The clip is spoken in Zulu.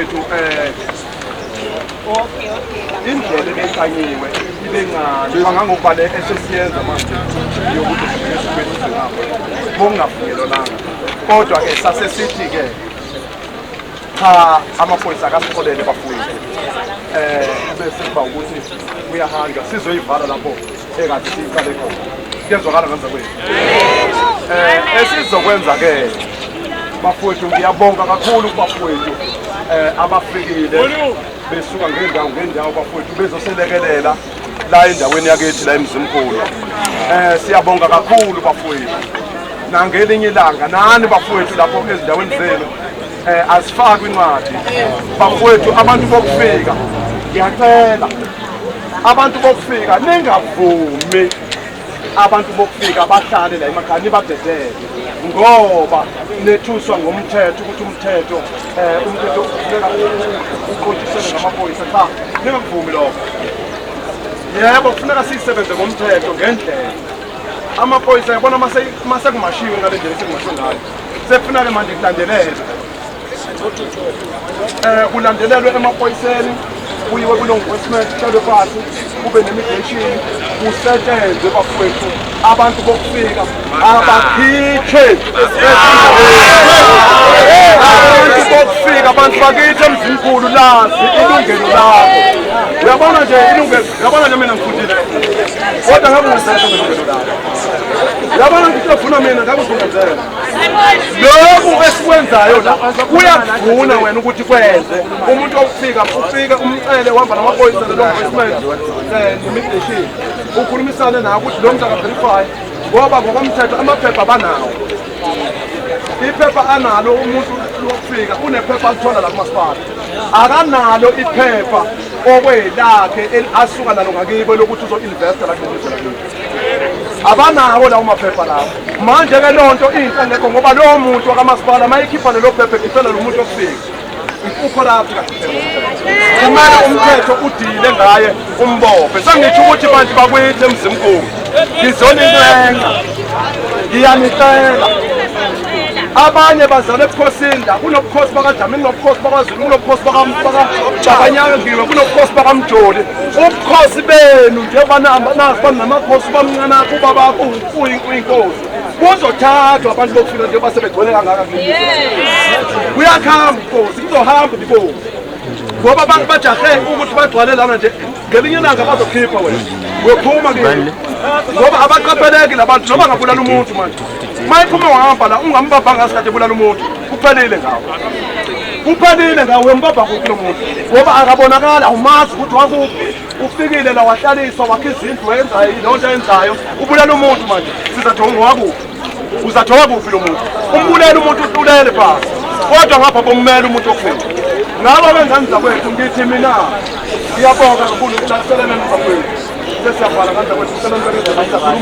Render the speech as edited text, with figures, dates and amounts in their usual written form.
Ethu indlela ebeyiklanyiwe ibe ncane kangangokuba le esesiyenza manje yokuthi siphezulu ngapha bokungavunyelwananga, kodwa-ke sasesithi-ke cha, amaphoyisa akasixolele bafowethu, bese kuba ukuthi kuyahanjwa sizoyivala lapho ekade siyiqale khona. Kuyezwakala ngenza kwethu esizokwenza-ke bafowethu. Ngiyabonga kakhulu kubafowethu abafikile besuka ngendawo ngendawo bafowethu, bezoselekelela la endaweni yakithi la eMzimkhulu. Siyabonga kakhulu bafowethu. Nangelinye ilanga nani bafowethu lapho ezindaweni zenu asifakwe incwadi bafowethu. Abantu bokufika, ngiyacela abantu bokufika ningavumi abantu bokufika bahlale la emakhaya, nibadedele ngoba nethuswa ngomthetho ukuthi umthetho kufuneka uqondisene ngamaphoyisa. Cha, ningakuvumi lokho. Yebo, kufuneka siyisebenze ngomthetho, ngendlela. Amaphoyisa, yabona, mase kumashiwe ngale ndlela esekumashiwe ngayo, sekufuneka manje kulandelelwe kulandelelwe emaphoyiseni, kuyiwe ku-law enforcement, kuhlalwe phansi, kube ne-mediation, kusetshenzwe bafowethu. Abantu bokufika abakhitshwe, abantu bokufika, abantu bakithi eMzimkhulu, lazi ilungelo lakho. Uyabona nje ilungelo, uyabona nje, mina ngifundile kodwa ngabe ungenzela ngelungelo lakho. Uyabona, ngifuna mina ngabe uzungenzela lokhu esikwenzayo la, kuyakuvuna wena ukuthi kwenze umuntu okufika ufike umcele, uhamba namaphoyisa ne-law enforcement ne-immigration, ukhulumisane nawe ukuthi lo muntu aka-verify, ngoba ngokomthetho amaphepha banawo. Iphepha analo umuntu lokufika, unephepha alithola la kumasipala. Akanalo iphepha okwelakhe asuka nalo ngakibo lokuthi uzo-investa la kuleli lakibo. Abanawo lawo maphepha lawo. Manje-ke loo nto into engekho, ngoba lowo muntu wakamasipala uma ekhipha lelo phepha ekhiphela lo muntu okufika, u-corrupt kahle. Kumele umthetho udile ngaye, umbophe. Sengitsho ukuthi bantu bakwethu eMzimkhulu, ngizonincenga, ngiyanicela. Abanye bazalwa ebukhosini la, kunobukhosi bakaDlamini, kunobukhosi bakwaZulu, kunobukhosi bakanyangiwe, kunobukhosi bakaMjoli. Ubukhosi benu njengoba nazi banamakhosi, bamncanakho, ubabakho uyinkosi, kuzothathwa abantu bokufika njengoba sebegcwele kangaka kuleli lizwe. Kuyakuhamba ubukhosi, kuzohamba ubukhosi, ngoba abantu bajahe ukuthi bagcwale lana nje. Ngelinye ilanga bazokhipha wena, uyophuma kini, ngoba abaqapheleki labantu. Noma ngabulala umuntu manje, uma iphuma wahamba la, ungambamba ngasikade ebulala umuntu, kuphelile ngawo, kuphelile ngawo. Uyombamba kuphi lo muntu? Ngoba akabonakali, awumazi ukuthi wakuphi. Ufikile la, wahlaliswa, wakha izindlu, wenza leyo nto ayenzayo, ubulala umuntu manje, sizathi ungowakuphi? Uzathola kuphi lo muntu? Umbulele umuntu, uhlulele phasi, kodwa ngapha bomumela umuntu ofika ngabo bengane zakwethu. Ngithi mina ngiyabonga kakhulu, silaselene zakwethu, sesiyabhala ngane zakwethu.